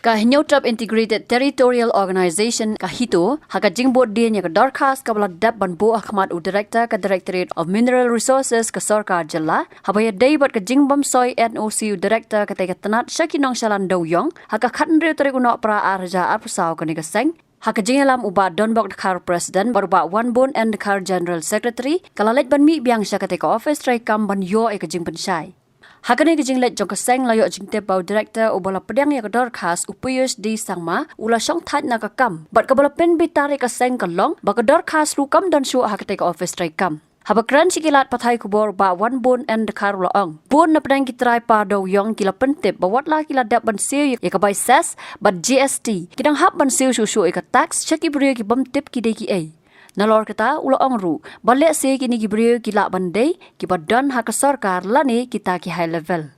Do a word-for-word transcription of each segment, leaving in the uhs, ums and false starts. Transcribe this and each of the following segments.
Ka Hynñiewtrep Integrated Territorial Organization, ka HITO, ha ka jingbud dien ïa ka dorkhas kaba la dep ban buh ha khmat u Director ka Directorate of Mineral Resources ka Sorkar Jylla, haba ïadei bad ka jingbymsoi N O C u Director katei ka tnat sha ki nongshalan dewïong, ha ka khathynriew tarik u Nohprah arhajar arphew saw kane ka seng. Ha ka jingïalam u Bah Donbok Dkhar, President, bad u Bah Wanbun N Dkhar, General Secretary, ka la leit ban mih biang sha katei ka office treikam ban ïoh ïa ka jingpynshai. Ha kane ka jingleit jong ka seng la ïoh jingtip ba u Director uba la pdiang ïa ka dorkhas, u Piyush D Sangma, u la shongthait na ka kam bad kaba la pynbitar ïa ka seng ka long ba ka dorkhas ruh kam don shuh ha katei ka office treikam. Haba kren sha ki lad pathai khubor, u Bah Wanbun N Dkhar u la ong, bun na pdeng ki trai par dewïong ki la pyntip ba wat la ki la dep ban siew ïa ka bai cess bad G S T, ki dang hap ban siew shuh shuh ïa ka tax sha ki briew ki bym tip ki dei kiei. Nalor kata u la ong ruh ba lehse kine ki briew ki lah ban dei kiba don ha ka sorkar lane kita ki high level.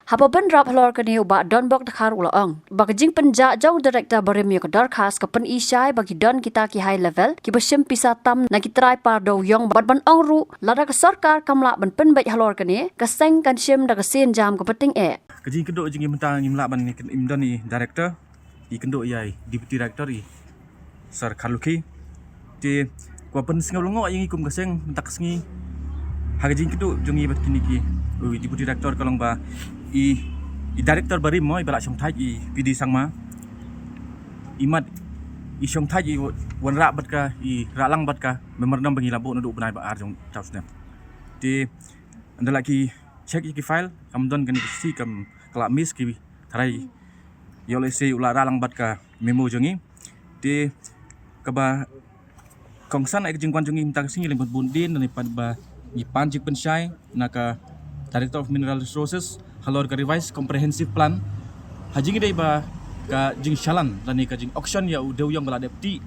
Haba bynrap halor kane, u Bah Donbok Dkhar u la ong ba ka jingpynjah jong u Director barim ïa ka dorkhas ka pyni shai ba ki don kita ki high level kiba shim pisa tam na ki trai par dewïong, bad ban ong ruh lada ka sorkar kam lah ban pynbeit halor kane, ka seng kan shim da ka sienjam kaba tyngeh. Ka jingkynduh jong ngi mynta, ngim lah ban, ngim don i Director, i kynduh ïa i Deputy Director, i Sir Kharlukhi. Te ka ba pynsngew lyngngoh ïa ngi kum ka seng mynta ka sngi ha ka jingkynduh jong ngi bad kine ki, u Deputy Director, ka long ba i, i Director barim mo, iba la shongthait, i P D Sangma, i mat, i shongthait, i wanrah bad ka, i rah lang bad ka memorandum ba ngi la buh naduh u bnai ba ar jong u snem. Te ynda la ki check ïa ki file, kam don kane ka shi kam, ka la miss, ki tharai ïoh lehse u la rah lang bad ka memo jong ngi. Te kaba kongsan ïa ka jingwan jong ngi mynta ka sngi, lem bad bun dien, lane pat ba ngi pan jingpynshai na ka Director of Mineral Resources halor ka Revised Comprehensive Plan ha jingïadei bad ka jingshalan lane ka jing auction ïa u dewïong ba la dep tih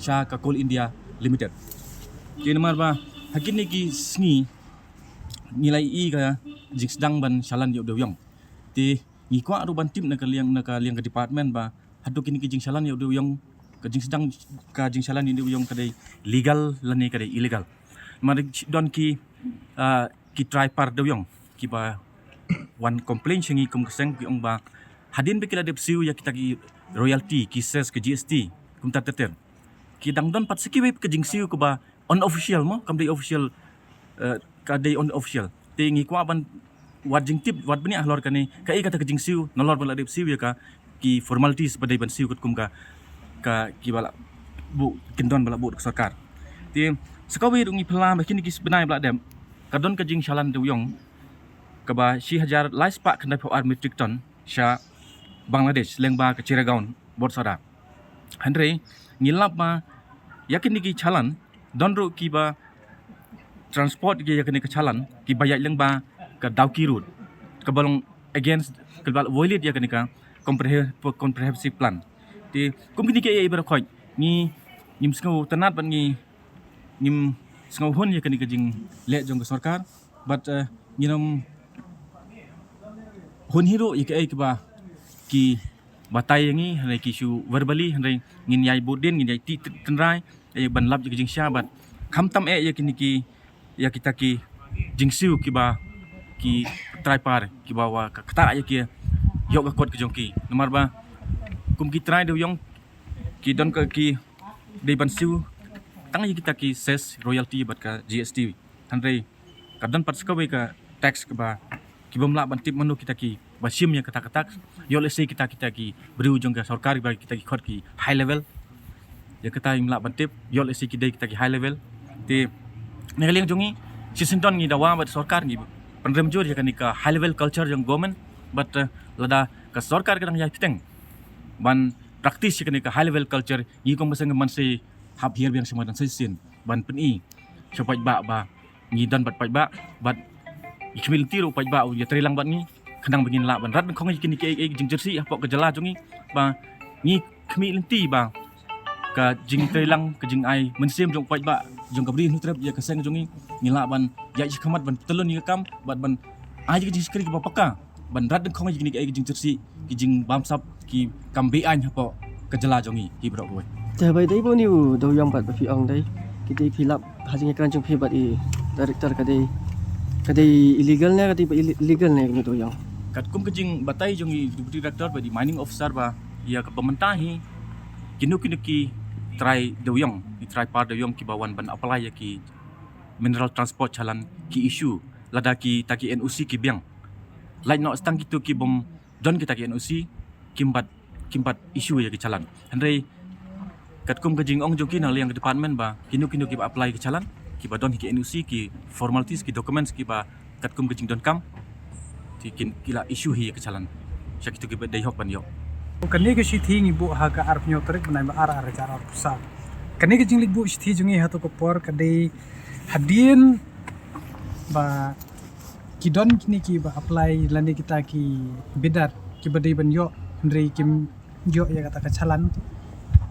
sha ka Coal India Limited. Te namar ba ha kine ki sngi ngi la ïohi ka jingsdang ban shalan ïa u dewïong. Te ngi kwah ruh ban tip na ka liang, na ka liang ka department ba hato kine ki jingshalan ïa u dewïong, ka jingsdang, ka jingshalan ïa u dewïong ka dei legal lane ka dei illegal. Namar don ki, ah, ki trai par dewïong kiba wan complain sha ngi kum ka seng, ki ong ba hadien ba ki la dep siew ïa kita ki royalty, ki cess, ki G S T, kumta ter ter, ki dang don pat sa kiwei ka jingsiew kaba unofficial mo, kam dei official, eh, ka dei unofficial. Te ngi kwah ban wad jingtip, wad bniah halor kane, kaei kata ka jingsiew nalor ba la dep siew ïa ka, ki formalities ba dei ban siew katkum ka, ka kiba la buh, kyndon ba la buh da ka sorkar. Te sa kawei ruh ngi phylla ba kine ki bnai ba la dep ka don ka jingshalan dewïong kaba shi hajar lai spah khyndai phew ar metric ton sha Bangladesh lyngba ka Chittagong, Borsara. Hynrei ngi lap ba ïa kine ki shalan, don ruh kiba transport ïa kine ki shalan kiba ïaid lyngba ka Dawki Road, kaba long against, kaba violate ïa kane ka comprehe-, comprehensive plan. Te kum kine kiei kiei baroh khoit ngi, ngim sngewtynnad bad ngi, ngim sngewhun ïa kane ka jingleh jong ka sorkar. Bad, eh, ngin ym hun hi ruh ïa kaei kaba ki batai ïa ngi, hynrei ki shu verbally, hynrei ngin ïai bud dien, ngin ïai tih tynrai, eh, ban lap ïa ka jingshisha bad khamtam eh ïa kine ki, ïa kita ki jingsiew kiba ki trai par kiba wa ka ktah ïa ki ïoh ka kot ka jong ki. Namar ba kum ki trai dewïong ki don ka, ki dei ban siew tang ïa kita ki cess, royalty bad ka G S T. Hynrei ka don pat sa kawei ka tax kaba ki bym lah ban tip mano kita kiba shim ïa kata ka tax. Ïoh lehse kita, kita ki briew jong ka sorkar ba kita ki khot ki high level. Ïa kata ngim lah ban tip, ïoh lehse ki dei kita ki high level. Te na ka liang jong ngi, shisyndon ngi dawa bad sorkar, ngi pynrem jur ïa kane ka high level culture jong government. Bad, eh, lada ka sorkar ka dang ïai bteng ban practice ïa kane ka high level culture, ngi kum ka seng ngim ban sa hap hiar biang sha madan sa shisien ban pyni sha u paidbah ba ngi don bad paidbah, bad ngi khmih lynti ruh u paidbah u ïatreilang bad ngi, khnang ba ngin lah ban rat nyngkhong ïa kine kiei kiei ki jingjyrsieh hapoh ka jylla jong ngi, ba ngi khmih lynti ba ka jingtreilang, ka jingai mynsiem jong u paidbah, jong ka Bri Hynñiewtrep ïa ka seng jong ngi, ngin lah ban ïaid shakhmat ban pyntylun ïa ka kam bad ban ai ka jingshakri kaba paka ban rat nyngkhong ïa kine kiei kiei ki jingjyrsieh, ki jingbamsap, ki kam be-aiñ hapoh ka jylla jong ngi hi baroh kawei. Te haba ïadei bad une u dewïong pat ba phi ong dei, ki dei, phi lap ha jingïakren jong phi bad i director, ka dei, ka dei illegal ne ka dei ba ille-, legal ne une u dewïong? Katkum ka jingbatai jong i Deputy Director bad i Mining Officer ba Ïa kaba mynta hi, kino kino ki trai dewïong, ki trai par dewïong kiba wan ban apply ïa ki mineral transport challan ki issue lada kita ki N O C ki biang. Lait noh tang kito ki bym don kita ki N O C, kim pat, kim pat issue ïa ki challan. Hynrei katkum ka jingong jong ki na liang ka department ba kino kino kiba apply ki challan, kiba don hi ki N O C, ki formalities, ki documents kiba katkum ka jingdonkam, te kin, ki la issue hi ka challan sha kito kiba dei hok ban ïoh. Kane ka shithi ngi buh ha ka arphew tarik bnai ba ar, ar hajar arphew saw. Kane ka jingleit buh shithi jong ngi ha kato ka por ka dei hadien ba ki don kine kiba apply lane kita ki bidder kiba dei ban ïoh, hynrei kim ïoh ïa kata ka challan.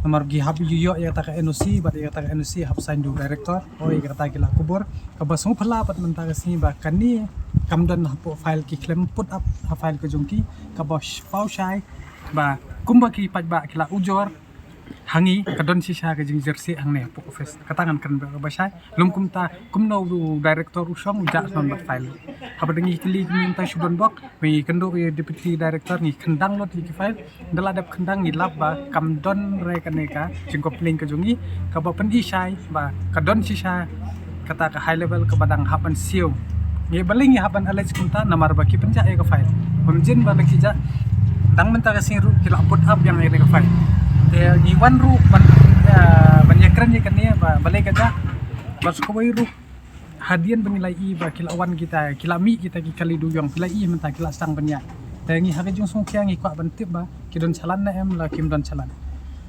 Namar ki hap ïoh ïa kata ka N O C, bad ïa kata ka N O C hap sign da u director. O, ïa kata ki la kubur. Kaba sngewphylla pat mynta ka sngi ba kane kam don hapoh file, ki khlem put up ha file ka jong ki. Kaba sh-, paw shai ba kumba ki paidbah ki la ujor ha ngi, ka don shisha ka jingjyrsieh hangne hapoh office. Kata ngan kren ba, ba shai. Lym kumta, kumno u director u shong u jah shnong bad file. Haba dang ngi kylli kumta shu don bok, ngi kynduh ïa deputy director, ngi khyndang lut ïa ki file. Ynda la dep khyndang ngi lap ba kam don re kane ka jingcomplain ka jong ngi, kaba pyni shai ba ka don shisha kata ka high level kaba dang hap ban siew. Ngi balei ngi hap ban allege kumta, namar ba ki pynjah ïa ka file. Bym jin ba la ki jah, dang mynta ka sngi ruh ki la put up biang ïa kane ka file. Te ngi wan ruh ban, eh, ban ïakren ïa kane ba balei ka jah. Bad sa kawei ruh, hadien ba ngi la ïohi ba ki la wan kita, ki la mih kita ki kali dewïong, ki la ïohi mynta ki la sdang ban ïaid. Te ngi ha ka jingsngewkhia ngi kwah ban tip ba ki don challan ne em la kim don challan.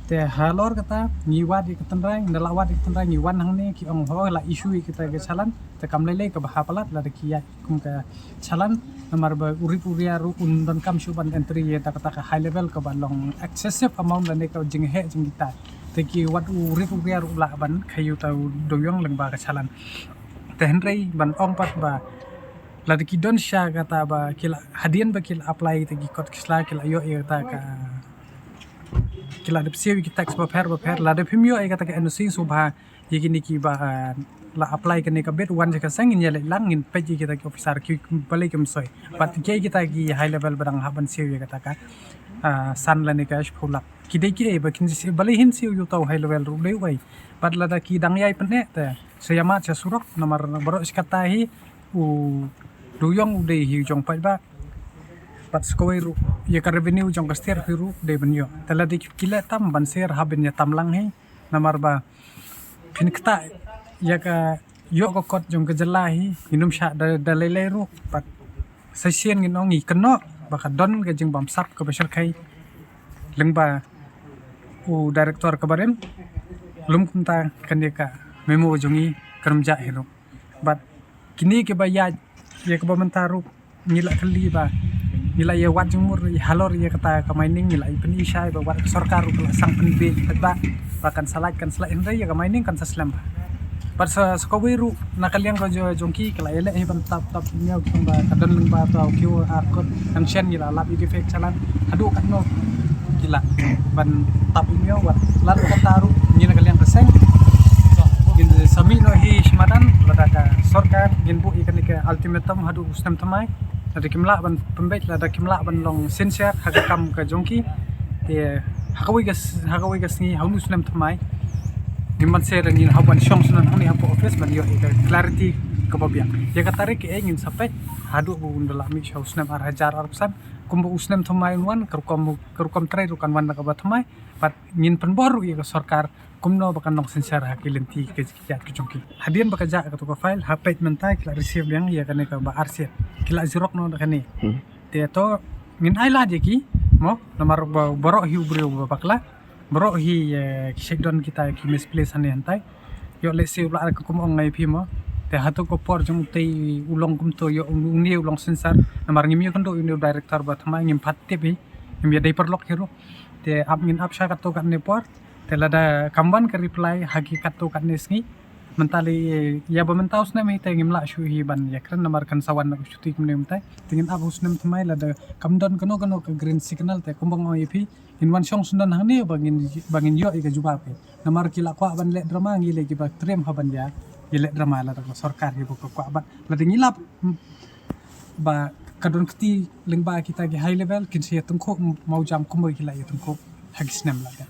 Te halor kata ngi wad ïa ka tynrai, ynda la wad ïa ka tynrai ngi wan hangne, ki ong ho la issue ïa kita ki challan. Te kam lei lei kaba hap palat lada ki ïaid kum ka challan, namar ba u rip u ria ruh un donkam shuh ban entry ïa kata ka high level kaba long excessive amount lane ka jingheh jingkitai. Te ki wad u rip u ria ruh lah ban khaïi uta u dewïong lyngba ka challan. Te hynrei ban ong pat ba lada ki don shisha kata ba ki la, hadien ba ki la apply te ki kot ki sla, ki la ïoh ïa kata ka, ki la dep siew ïa ki tax bapher bapher, lada phim ïoh ïa kata ka N O C sngewbha ïa kine kiba, ah, la apply kane ka beit, wan sha ka seng, ngin ïaleit lang, ngin peit ïa kita ki officer ki balei kim soi. Bad kiei kita ki high level ba dang hap ban siew ïa kata ka, ah, san lane ka shiphew lak. Ki dei kiei ba kin siew, balei hin siew ïa uta u high level ruh, dei uei. Bad lada ki dang ïai pynneh te sa ïamad sha surok, namar baroh shi katta hi u dewïong u dei hi u jong paidbah. Bad sa kawei ruh ïa ka revenue jong ka state hi ruh dei ban ïoh. Te lada ki leh tam ban sher hap ban ïa tam lang hi. Namar ba phin ktah ïa ka ïoh ka kot jong ka jylla hi, ngin ym shah da, da lei lei ruh. Bad sa shisien ngin ong ngi kynnoh ba ka don ka jingbamsap kaba shyrkhei lyngba u director kaba rim. Lym kumta kane ka memo jong ngi kan ym jah hi ruh. Bad kine kiba ïaid ïa kaba mynta ruh ngi la kylli ba ngi la ïa wad jingmut ïa halor ïa kata ka mining, ngi la ïa pyni shai ba wat ka sorkar ruh ka la sdang pynbiej pat ba, ba kan sa lait kan sa lait, hynrei ïa ka mining kan sa slem bha. Bad sa, sa kawei ruh na ka liang ka jo-, jong ki, ki la ïaleh hi ban tap, tap email ki ong ba ka don lyngba uta u QR code, nang shen ngi la lap ïa ki fake challan haduh katno ki lah ban tap email. Wat lada kata ruh ngi na ka liang ka seng ngin sa mih noh hi shi madan, lada ka sorkar ngin buh ïa kane ka ultimatum haduh u snem thymmai. Lada kim lah ban pynbeit, lada kim lah ban long sincere ha ka kam ka jong ki, te ha kawei ka s-, ha kawei ka sngi ha une u snem thymmai ngin ban sher, ngin hap ban shong shnong hangne hapoh office ban ïoh ïa ka clarity kaba biang. Ïa ka tarik kaei ngin sa peit haduh ba un da lah mih sha u snem ar hajar arphew san, kumba u snem thymmai un wan, ka rukom, ka rukom trei ruh kan wan da kaba thymmai. Bad ngin pynbor ruh ïa ka sorkar kumno ba kan long sincere ha ki lynti ki, ki ïaid ki jong ki. Hadien ba ka jah kato ka file, ha peit mynta ki la receive biang ïa kane kaba arsien. Ki la xerox noh da kane. Hmm. Te to ngin ai lad ïa ki mo, namar ba baroh hi u briew ba bakla, baroh hi, eh, ki shait don kita ki misplace hangne hangtai. Ïoh lehse u lah ka kum ong ngai phi mo. Te hato ka por jong utei u long kumto, ïoh une u long sincere. Namar ngim ïoh kynduh une u director ba thymmai, ngim pat tip hi. Ngim ïa dei paralok hi ruh. Te ap ngin ap sha katto katne por. Te lada kam wan ka reply ha ki katto katne sngi, mynta lei, ïa ba mynta u snem hi te ngim lah shuh hi ban ïakren namar kan sa wan na ka shuti kumne mynta. Te ngin ap u snem thymmai, lada kam don kano kano ka green signal te kumba nga ong ïa phi, ngin wan shong shnong hangne ba ngin, ba ngin ïoh ïa ka jubab hi. Namar ki la kwah ban leh drama, ngi lei kiba triem ha ban ïa, ïa leh drama, lada ka sorkar hi ba ka kwah ban, lada ngi lap, hmm, ba ka don kti lyngba kita ki high level, kin sa ïa tyngkhuh mawjam kumba ki la ïa tyngkhuh. ha ki snem lada.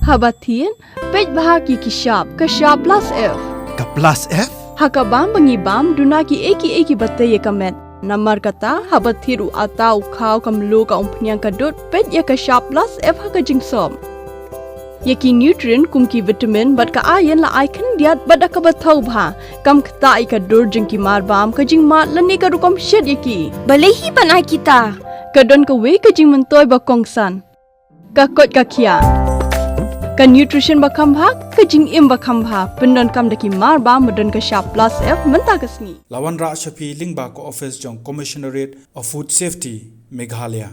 Haba thied, peit bha ki ki shap, ka shap plus F. Ka plus F? Ha ka bam ba ngi bam, duna ki ei ki ei ki ba tei ïa ka met. Namar kata, haba thied u ata u khaw ka mluh ka umphniang ka dud, peit ïa ka shap plus F ha ka jingsop. Ïa ki nutrient kum ki vitamin bad ka iron la ai khyndiat bad da kaba thaw bha. Kam ktah ïa ka dur jong ki mar bam, ka jingmad lane ka rukom shet ïa ki. Balei hi ban ai kita? Ka don kawei ka jingmyntoi ba kongsan. Ka koit ka khiah. Ka nutrition ba kham bha, ka jingim ba kham bha. Pyndonkam da ki mar bam ba don ka shap plus F mynta ka sngi. La wanrah sha phi lyngba ka office jong Commissionerate of Food Safety, Meghalaya.